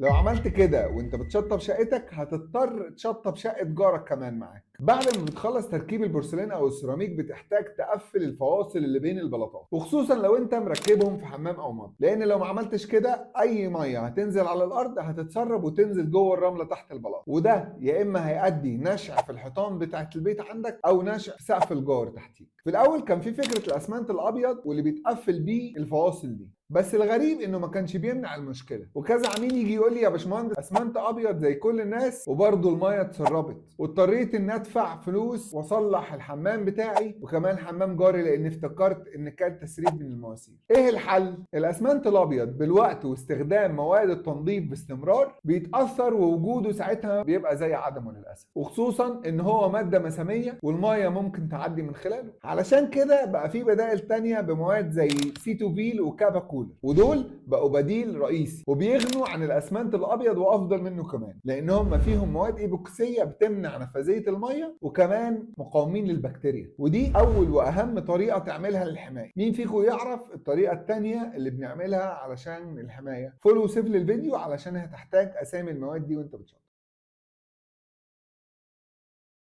لو عملت كده وانت بتشطب شقتك هتضطر تشطب شقة جارك كمان معاك. بعد ما بتخلص تركيب البورسلين او السيراميك بتحتاج تقفل الفواصل اللي بين البلاطات، وخصوصا لو انت مركبهم في حمام او مطبخ، لان لو ما عملتش كده اي مية هتنزل على الارض هتتسرب وتنزل جوه الرملة تحت البلاط، وده يا اما هيؤدي نشع في الحيطان بتاعت البيت عندك او نشع في سقف الجار تحتيك. في الاول كان في فكرة الاسمنت الابيض واللي بيتقفل بيه الفواصل دي، بس الغريب انه ما كانش بيمنع المشكلة، وكذا عميل يجي يقول لي يا باشمهندس اسمنت ابيض زي كل الناس وبرضه المية اتسربت، واضطريت ان ادفع فلوس واصلح الحمام بتاعي وكمان حمام جاري لان افتكرت ان كان تسريب من المواسير. ايه الحل؟ الاسمنت الابيض بالوقت واستخدام مواد التنظيف باستمرار بيتاثر، ووجوده ساعتها بيبقى زي عدمه للاسف، وخصوصا ان هو مادة مساميه والمية ممكن تعدي من خلاله. علشان كده بقى في بدائل تانية بمواد زي سيتوفيل وكاباكولر، ودول بقوا بديل رئيسي وبيغنوا عن الاسمنت الابيض وافضل منه كمان، لان هم فيهم مواد ايبوكسيه بتمنع نفاذيه المية وكمان مقاومين للبكتيريا. ودي اول واهم طريقه تعملها للحماية. مين فيكم يعرف الطريقة الثانية اللي بنعملها علشان الحماية؟ follow و save للفيديو علشان هتحتاج اسامي المواد دي وانت بتشطب.